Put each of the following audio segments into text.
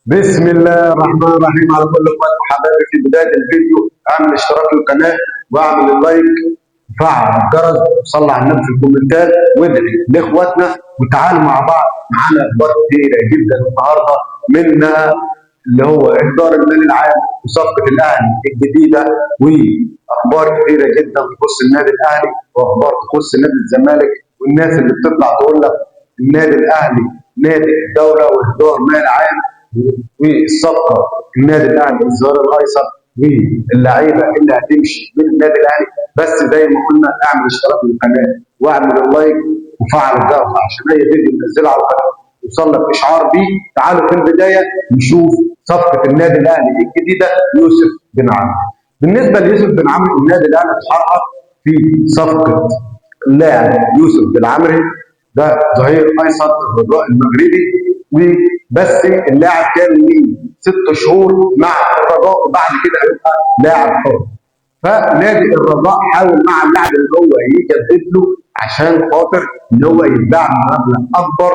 بسم الله الرحمن الرحيم على كل اخواتي وحبايبي. في بداية الفيديو اعمل اشتراك للقناة واعمل ال like وفعل الجرس وصلي على النبي في الكومنتات وادعي لاخواتنا، وتعالوا مع بعض. معانا اخبار كتيرة جدا النهارده، منها اللي هو اهدار المال العام وصفقه الاهلي الجديدة، واخبار كتيرة جدا تخص النادي الاهلي، واخبار تخص نادي الزمالك، والناس اللي بتطلع تقول لك النادي الاهلي نادي الدولة واهدار مال عام، والصفقه النادي الاهلي الظهير الايسر واللعيبة اللي هتمشي من النادي الاهلي. بس زي ما قلنا اعمل اشتراك للقناة واعمل ال like وفعل الجرس عشان اي فيديو ننزله على القناة يوصل لك اشعار بيه. تعالوا في البداية نشوف صفقة النادي الاهلي الجديدة يوسف بن عمرو. بالنسبة ليوسف بن عمرو، النادي الاهلي اتحرك في صفقة اللاعب يوسف بن عمرو، ده ظهير ايسر الرجاء المغربي، وبس اللاعب كان ليه 6 شهور مع الرجاء وبعد كده هيبقى لاعب حر. فنادي الرجاء حاول مع اللاعب اللي هو يجدد له عشان خاطر ان هو يتباع بمبلغ اكبر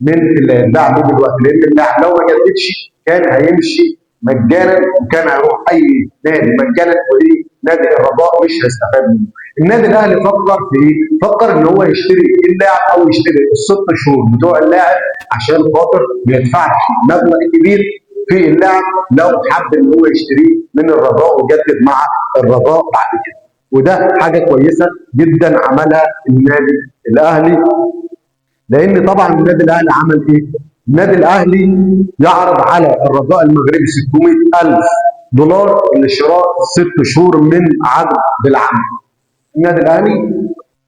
من اللي هيتباع بيه دلوقتي، لان اللاعب لو ما جددش كان هيمشي مجانا وكان هيروح اي نادي مجانا، وايه نادي الرجاء مش هيستفاد منه. النادي الاهلي فكر في ايه؟ فكر ان هو يشتري اللاعب او يشتري ال6 شهور بتوع اللاعب عشان خاطر ما يدفعش مبلغ كبير في اللاعب لو حب ان هو يشتريه من الرجاء ويجدد مع الرجاء بعد كده. وده حاجة كويسة جدا عملها النادي الاهلي، لان طبعا النادي الاهلي عمل ايه؟ النادي الاهلي يعرض على الرجاء المغربي 600,000 دولار لشراء 6 شهور من عقد بالعمل. النادي الاهلي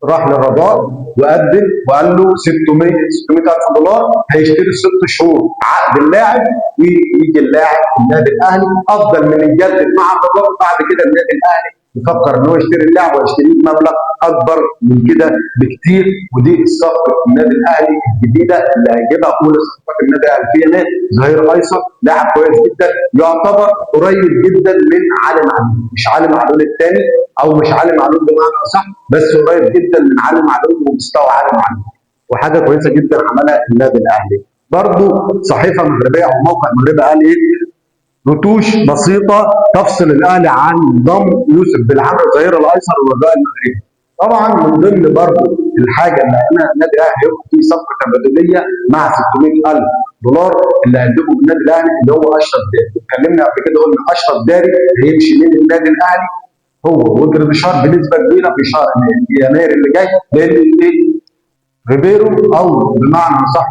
راح للرجاء وقدم وقال له 600,000 دولار هيشتري 6 شهور عقد اللاعب، ويجي اللاعب النادي الاهلي افضل من يجدد مع الرجاء. بعد كده النادي الاهلي يفكر ان هو يشتري اللاعب ويشتريه بمبلغ اكبر من كده بكتير. ودي الصفقة النادي الاهلي الجديدة اللي هيجيبها، اولى صفقات النادي الاهلي فيها نادي ظهير ايسر، لاعب كويس جدا يعتبر قريب جدا من علي معلول، مش علي معلول الثاني او مش علي معلول بمعنى اصح، بس قريب جدا من علي معلول ومستوى علي معلول، وحاجه كويسة جدا عملها النادي الاهلي. برضو صحيفة مغربية او موقع مغربي قال ايه؟ رتوش بسيطة تفصل الاهلي عن ضم يوسف بالعمرو الظهير الايسر والرجاء المغربي. طبعا من ضمن برضو الحاجة اللي انا النادي الاهلي هيبقى فيه صفقة تبادليه مع 600,000 دولار اللي هيديهم النادي الاهلي اللي هو اشرف داري. اتكلمنا قبل كده قلنا اشرف داري هيمشي من النادي الاهلي هو وجراديشار بنسبة كبيرة في شهر يناير اللي جاي، لان ايه ريبيرو او بمعنى صح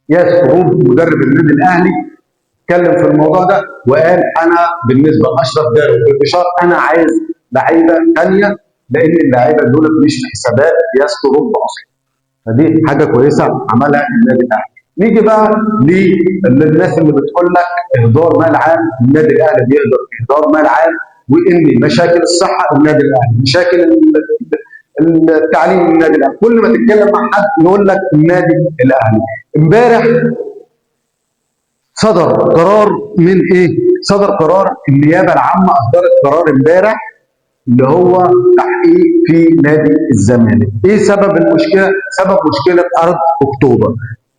ياس روب مدرب النادي الاهلي اتكلم في الموضوع ده وقال انا بالنسبة لاشرف داري وجراديشار انا عايز لعيبة ثانية، لان اللعيبة دول مش في حسابات ياس روب اصلا. فدي حاجة كويسة عملها النادي الاهلي. نيجي بقى للناس اللي بتقول لك اهدار مال عام، النادي الاهلي بيقدر اهدار مال عام، وان مشاكل الصحة النادي الاهلي، مشاكل التعليم النادي الاهلي، كل ما تتكلم مع حد يقول لك النادي الاهلي. امبارح صدر قرار من ايه؟ صدر قرار النيابة العامة اصدرت قرار امبارح اللي هو تحقيق في نادي الزمالك. ايه سبب المشكلة؟ سبب مشكلة ارض اكتوبر.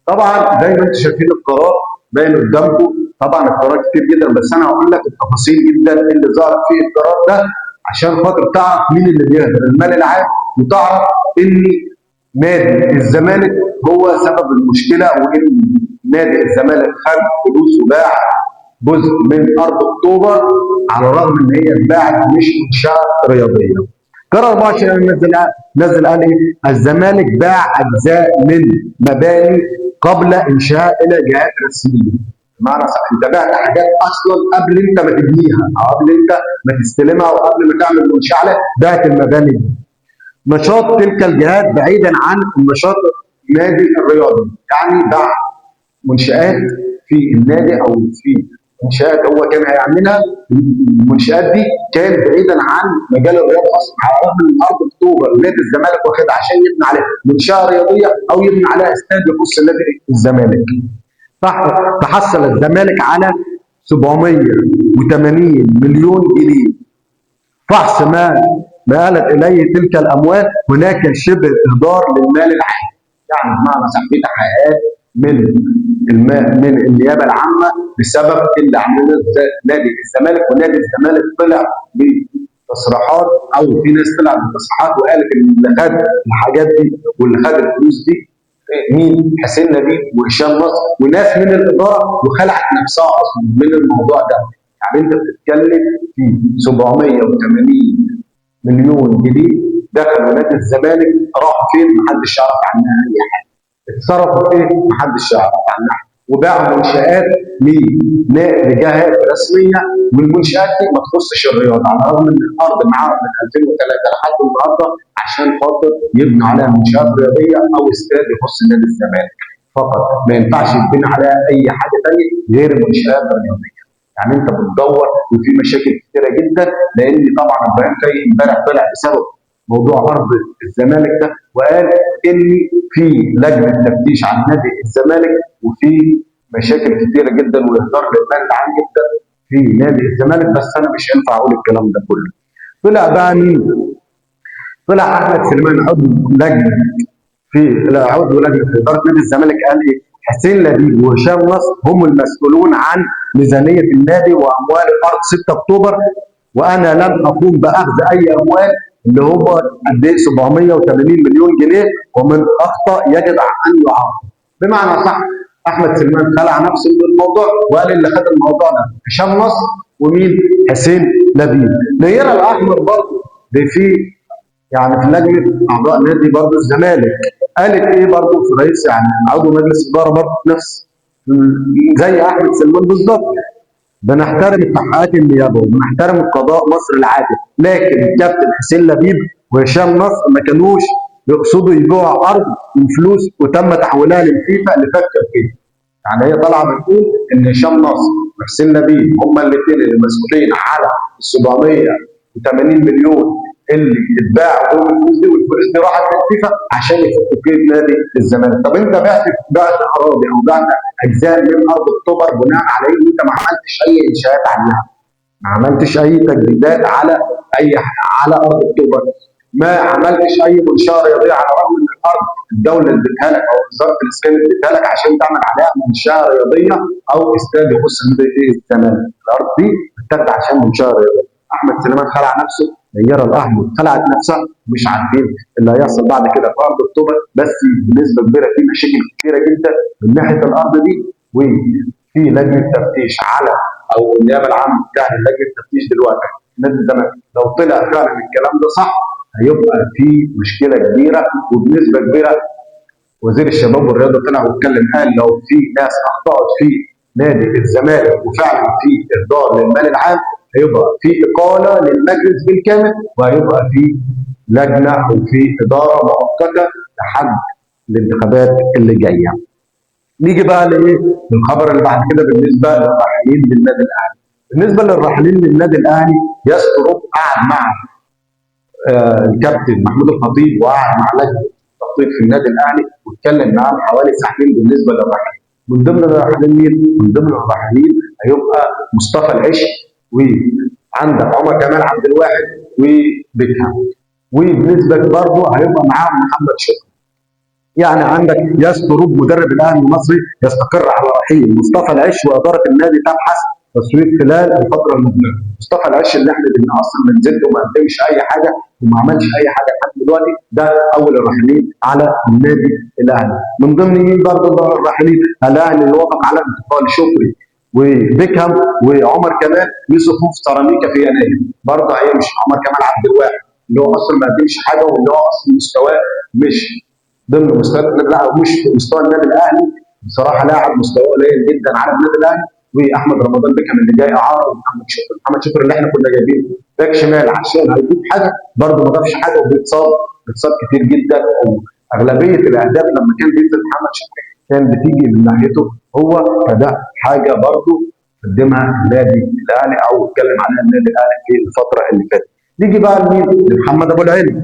طبعا زي ما انتم شايفين القرار باين قدامكم، طبعا القرار كتير جدا، بس انا هقول لك التفاصيل جدا اللي ظهرت في القرار ده عشان خاطر تعرف مين اللي بيهدر المال العام، وتعرف ان نادي الزمالك هو سبب المشكلة، وان نادي الزمالك خد فلوس وباع جزء من ارض اكتوبر على الرغم ان هي اتباعت مش منشاه رياضية. قرار 24 نزل قال ايه؟ الزمالك باع اجزاء من مباني قبل انشاء الى جهات رسمية. بمعنى صح انت بعت حاجات اصلا قبل انت ما تبنيها او قبل انت ما تستلمها او قبل ما تعمل منشاه عليها، بعت المباني دي. نشاط تلك الجهات بعيدا عن النشاط النادي الرياضي، يعني باع منشآت في النادي او في منشآت هو كان هيعملها، المنشآت دي كان بعيدا عن مجال الرياضة اصلا، على الرغم من ارض اكتوبر نادي الزمالك واخدها عشان يبني عليها منشاه رياضية او يبني عليها استاد يخص نادي الزمالك. صح، تحصل الزمالك على 780 مليون جنيه. فحص ما آلت اليه تلك الاموال، هناك شبه اهدار للمال العام. يعني بمعنى صح في تحقيقات من من النيابة العامة بسبب اللي عملوه نادي الزمالك. ونادي الزمالك طلع بتصريحات، او في ناس طلعت بتصريحات وقالت ان اللي خد الحاجات دي واللي خد الفلوس دي مين؟ حسين لبيب وهشام نصر وناس من الادارة، وخلعت نفسها اصلا من الموضوع ده. يعني انت بتتكلم في 780 مليون جنيه دخلوا نادي الزمالك، راحوا فين؟ محدش يعرف عنها اي حاجة. اتصرفوا في ايه؟ محدش يعرف عنها. وباعوا منشآت لجهات رسمية، والمنشآت دي ما تخصش الرياضة، على الرغم ان الارض معاهم من 2003 لحد النهارده عشان خاطر يبنوا عليها منشآت رياضية او استاد يخص نادي الزمالك فقط، ما ينفعش يتبني عليها اي حاجة ثانية غير المنشآت الرياضية. يعني انت بتدور، وفي مشاكل كتيرة جدا، لان طبعا ابراهيم فايق امبارح طلع بسبب موضوع ارض الزمالك ده، وقال ان في لجنة تفتيش عن نادي الزمالك وفي مشاكل كتيرة جدا واهدار للمال العام جدا في نادي الزمالك، بس انا مش هينفع اقول الكلام ده كله. طلع بقى مين؟ طلع احمد سليمان عضو لجنة في عضو لجنة ادارة نادي الزمالك، قال ايه؟ حسين لبيب وهشام نصر هم المسؤولون عن ميزانية النادي واموال ارض 6 اكتوبر، وانا لم اقوم باخذ اي اموال، اللي هو قد ايه؟ 780 مليون جنيه، ومن اخطا يجب ان يعاقب. بمعنى صح، احمد سليمان خلع نفسه من الموضوع وقال اللي خد الموضوع ده هشام نصر ومين؟ حسين لبيب. نيرة الاحمر برضه في يعني في لجنة اعضاء نادي برضه الزمالك، قالت ايه برضه في رئيس يعني عضو مجلس ادارة برضه نفس زي احمد سليمان بالظبط، بنحترم التحقيقات النيابة وبنحترم القضاء مصر العادل، لكن الكابتن حسين لبيب وهشام نصر ما كانوش يقصدوا يبيعوا ارض وفلوس وتم تحويلها للفيفا لفك القيد. يعني هي طالعه بتقول ان هشام نصر وحسين لبيب هما الاثنين المسؤولين على ال 780 مليون اللي اتباعوا بهم الفلوس دي، والفلوس دي راحت للفيفا عشان يفكوا قيد نادي الزمالك. طب انت بعت اراضي او بعت اجزاء من ارض اكتوبر بناء على ايه؟ انت ما عملتش اي انشاءات عليها، ما عملتش اي تجديدات على اي على ارض اكتوبر، ما عملتش اي منشاه رياضية، على الرغم ان الارض الدولة اديتها لك او وزارة الاسكان اديتها لك عشان تعمل عليها منشاه رياضية او استاد يخص نادي الزمالك. الارض دي بتتاخد عشان منشاه رياضية. احمد سليمان خلع نفسه، نيره الاحمر خلعت نفسها، مش عارفين اللي هيحصل بعد كده في ارض اكتوبر، بس بنسبة كبيرة في مشاكل كتيرة جدا من ناحية الارض دي، وفي لجنة تفتيش على او النيابة العامة بتعمل لجنة تفتيش دلوقتي نادي الزمالك. لو طلع فعلا الكلام ده صح هيبقى في مشكلة كبيرة وبنسبة كبيرة. وزير الشباب والرياضة طلع واتكلم قال لو في ناس اخطات في نادي الزمالك وفعلا في اهدار للمال العام هيبقى في اقاله للمجلس بالكامل، وهيبقى في لجنة او في ادارة مؤقتة لحد الانتخابات اللي جاية. نيجي بقى لايه؟ للخبر اللي بعد كده بالنسبة للراحلين للنادي الاهلي. بالنسبة للراحلين للنادي الاهلي، ياس طروب قعد مع الكابتن محمود الخطيب وقعد مع لجنة التخطيط في النادي الاهلي واتكلم معاهم حوالي ساعتين بالنسبة للراحلين. من ضمن الراحلين مين؟ من ضمن الراحلين هيبقى مصطفى العش، وعندك عمر كمال عبد الواحد، وبيكهام، وبنسبة برضه هيبقى معاهم محمد شكري. يعني عندك ياس طروب مدرب الاهلي المصري يستقر على رحيل مصطفى العش، واداره النادي تبحث تصويت خلال الفترة المقبلة. مصطفى العش اللي احنا اصلا من زد وما قدمش اي حاجة وما عملش اي حاجة لحد دلوقتي، ده اول الراحلين على النادي الاهلي. من ضمن مين برضه الراحلين؟ الاهلي اللي وافق على انتقال شكري وبيكهام وعمر كمال لصفوف سيراميكا في يناير، برضه هيمشي عمر كمال عبد الواحد اللي هو اصلا ما قدمش حاجة واللي هو اصلا مستواه مش ضمن مستوى النادي الاهلي، مش في مستوى النادي الاهلي بصراحة، لاعب مستواه قليل جدا على النادي الاهلي. واحمد رمضان بيكهام اللي جاي اعاره، ومحمد شكري، محمد شكري اللي احنا كنا جايبينه باك شمال عشان هيجيب حاجة، برضه ما ضافش حاجة وبيتصاب كتير جدا، واغلبيه الاهداف لما كان بينزل محمد شكري كان بتيجي من ناحيته هو، فده حاجة برضه قدمها النادي الاهلي او اتكلم عنها النادي الاهلي في الفترة اللي فاتت. نيجي بقى لمين؟ لمحمد ابو العلا.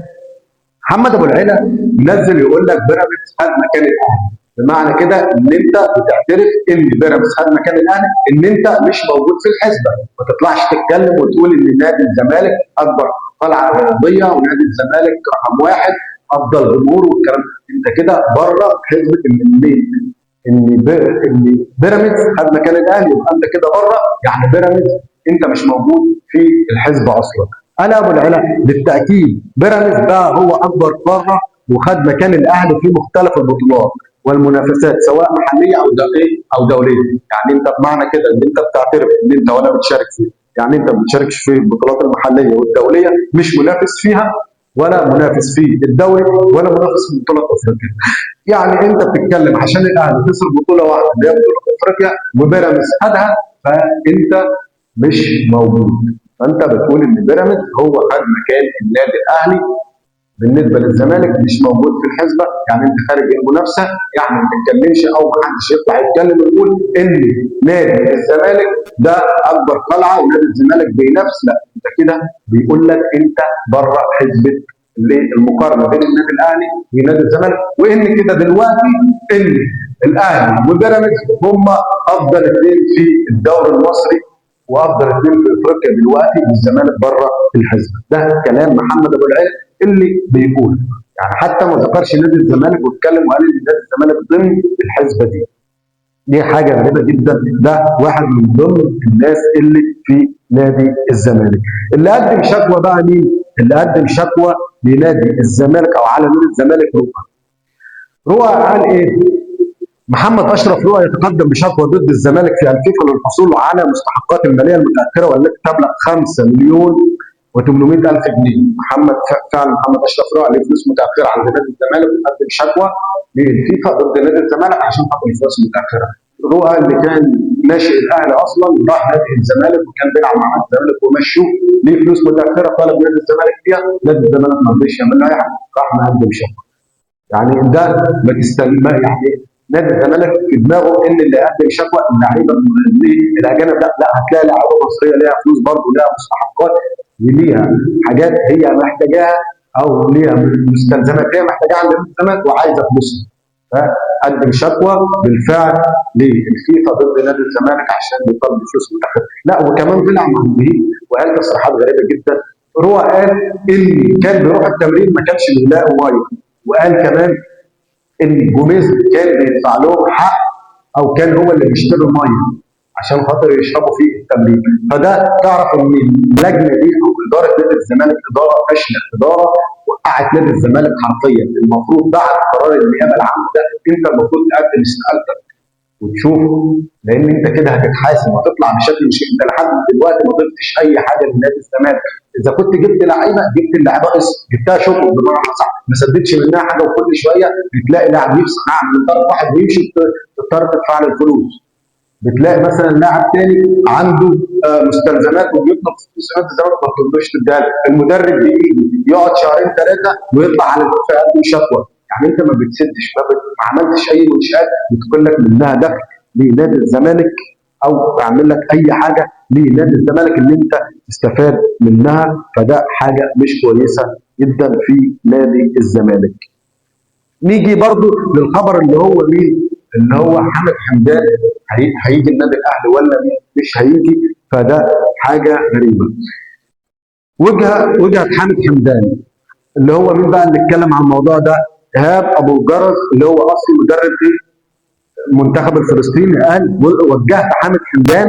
محمد ابو العلا نزل يقول لك بيراميدز خد مكان الاهلي، بمعنى كده ان انت بتعترف ان بيراميدز خد مكان الاهلي، ان انت مش موجود في الحسبة، ما تطلعش تتكلم وتقول ان نادي الزمالك اكبر قلعه رياضية ونادي الزمالك رقم واحد افضل جمهور والكلام، انت كده بره حسبه ان ان ان بيراميدز خد مكان الاهلي، يبقى انت كده بره، يعني بيراميدز انت مش موجود في الحزب اصلا. قال ابو العلا بالتاكيد بيراميدز بقى هو اكبر قارة وخد مكان الاهلي في مختلف البطولات والمنافسات سواء محليه او دولية. يعني انت بمعنى كده ان انت بتعترف ان انت ولا بتشارك فيه، يعني انت ما بتشاركش في البطولات المحلية والدولية، مش منافس فيها ولا منافس في الدوري ولا منافس في بطولات افريقيا. يعني انت بتتكلم عشان الاهلي خسر بطوله واحدة اللي هي بطوله افريقيا وبيراميدز خدها، فانت مش موجود. فانت بتقول ان بيراميدز هو خد مكان النادي الاهلي، بالنسبة للزمالك مش موجود في الحسبة، يعني انت خارج المنافسة، يعني ما تتكلمش او ما حدش يطلع يتكلم ويقول ان نادي الزمالك ده اكبر قلعه ونادي الزمالك بينافس، لا انت كده بيقول لك انت بره حسبه المقارنة بين النادي الاهلي ونادي الزمالك، وان كده دلوقتي ان الاهلي وبيراميدز هم افضل اثنين في الدوري المصري وافضل اثنين في افريقيا دلوقتي، والزمالك بره الحسبة. ده كلام محمد ابو العلا اللي بيقول، يعني حتى ما ذكرش نادي الزمالك واتكلم وقال ان نادي الزمالك ضمن الحسبة دي. دي حاجة غريبة جدا، ده واحد من ضمن الناس اللي في نادي الزمالك. اللي قدم شكوى بقى مين؟ اللي قدم شكوى لنادي الزمالك او على نادي الزمالك رؤى. رؤى قال ايه؟ محمد اشرف رؤى يتقدم بشكوى ضد الزمالك في الفيفا للحصول على مستحقات المالية المتاخرة والتي تبلغ 5,800,000 جنيه. محمد فعلا محمد اشرف رؤى عليه فلوس متاخرة عند نادي الزمالك وقدم شكوى للفيفا ضد نادي الزمالك عشان خاطر الفلوس المتاخرة. رؤى اللي كان ناشئ الاهلي اصلا راح نادي الزمالك وكان بيلعب مع نادي الزمالك ومشوه، ليه فلوس متاخرة طالب نادي الزمالك فيها، نادي الزمالك ما رضيش يعمل له اي حاجة، راح مقدم شكوى. يعني ده ما تستنى، يعني نادي الزمالك في دماغه ان اللي قدم شكوى اللعيبة الاجانب، لا لا هتلاقي لعيبة مصرية ليها فلوس برضه، ليها مستحقات وليها حاجات هي محتاجاها او ليها مستلزمات هي محتاجاها عند نادي الزمالك وعايزه فلوسها. فقدم شكوى بالفعل للفيفا ضد نادي الزمالك عشان بيطالب بفلوس متاخرة. لا وكمان طلع مع المدير وقال تصريحات غريبة جدا. رؤى قال ان كان بيروح التمرين ما كانش بيلاقوا مية، وقال كمان ان جوميز كان بيدفع لهم حق او كان هو اللي بيشتري المية عشان خاطر يشربوا في التمرين. فده تعرف ان اللجنة دي او ادارة نادي الزمالك ادارة فاشلة، ادارة وقعت نادي الزمالك حرفيا. المفروض بعد قرار النيابة العامة ده انت المفروض تقدم استقالتك وتشوف، لان انت كده هتتحاسب وهتطلع بشكل مش، انت لحد دلوقتي ما ضفتش اي حاجة لنادي الزمالك. اذا كنت جبت لعيبة جبت اللعيبة قسط، جبتها شكر بمعنى صح، ما سددتش منها حاجة، وكل شوية بتلاقي لاعب يفسخ عقد من طرف واحد ويمشي تضطر تدفع له الفلوس. بتلاقي مثلا لاعب تاني عنده مستلزمات وبيطلب فلوس نادي الزمالك ما بترضوش تديها له، المدرب بيجي يقعد شهرين ثلاثة ويطلع على الفيفا يقدم شكوى. يعني انت ما بتسدش، ما عملتش اي منشات بتقول لك منها دخل لنادي الزمالك او تعمل لك اي حاجة لنادي الزمالك اللي انت تستفاد منها، فده حاجة مش كويسة جدا في نادي الزمالك. نيجي برضو للخبر اللي هو مين؟ اللي هو حامد حمدان هيجي النادي الاهلي ولا مش هيجي؟ فده حاجة غريبة. وجهه حامد حمدان اللي هو مين بقى اللي اتكلم عن الموضوع ده؟ ايهاب ابو الجرس اللي هو اصلا مدرب المنتخب الفلسطيني، قال وجهت حامد حمدان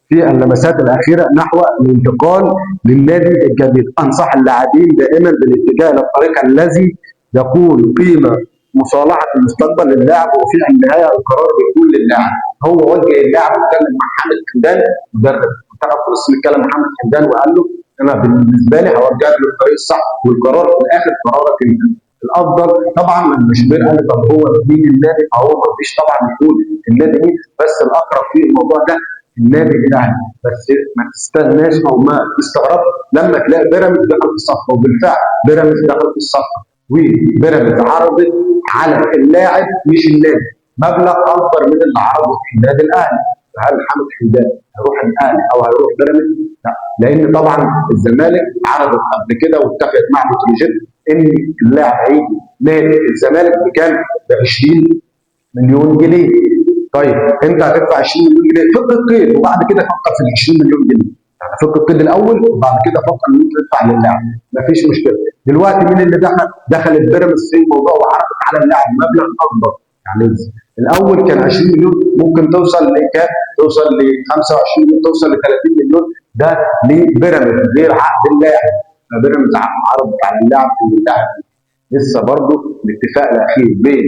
في اللمسات الاخيرة نحو الانتقال للنادي الجديد، انصح اللاعبين دائما بالاتجاه الى الطريق الذي يقول قيمة مصالحه المستقبل للاعب، وفي النهاية القرار بيكون للاعب. هو وجه اللاعب واتكلم مع حامد حمدان مدرب منتخب فلسطين، اتكلم مع حامد حمدان وقال له انا بالنسبة لي هوجهك للطريق الصح، والقرار في الاخر قرارك انت الافضل. طبعا لما شوبير قال طب هو مين النادي، فهو ما رضيش طبعا يقول النادي مين، بس الاقرب في الموضوع ده النادي الاهلي. بس ما تستناش او ما تستغربش لما تلاقي بيراميدز دخل في الصفقة، وبالفعل بيراميدز دخل في الصفقة، وبيراميدز عرضت على اللاعب مش النادي مبلغ اكبر من اللي عرضه النادي الاهلي. فهل حامد حمدان هيروح الاهلي او هيروح بيراميدز؟ لا، لان طبعا الزمالك عرضت قبل كده واتفقت مع بتروجيت ان اللاعب هيجي نادي الزمالك بكام؟ ب 20 مليون جنيه. طيب انت هتدفع 20 مليون جنيه، فك القيد وبعد كده فكر في ال 20 مليون جنيه، يعني فك القيد الاول وبعد كده فكر ان انت تدفع للاعب، مفيش مشكلة. دلوقتي مين اللي دخل؟ دخل البيراميدز في الموضوع وعرضت على اللاعب مبلغ اكبر، يعني الاول كان 20 مليون، ممكن توصل لكام؟ توصل ل 25 مليون، توصل ل 30 مليون. ده لبيراميدز غير عقد اللاعب. فبيراميدز عرض على اللاعب ان اللاعب لسه برضه الاتفاق الاخير بين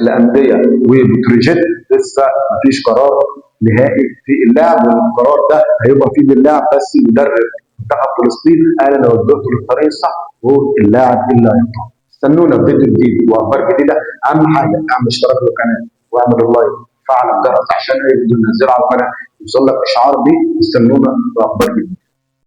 الاندية وبتروجيت لسه مفيش قرار نهائي في اللاعب، والقرار ده هيبقى في ايد اللاعب. بس مدرب منتخب فلسطين قال انا وجهته للطريق الصح واللاعب اللي هيختار. استنونا في فيديو جديد واخبار جديدة. اهم حاجة اعمل اشتراك للقناة واعمل ال like وفعل الجرس عشان اي فيديو ننزله على القناة يوصل لك اشعار بيه. استنونا باخبار جديدة.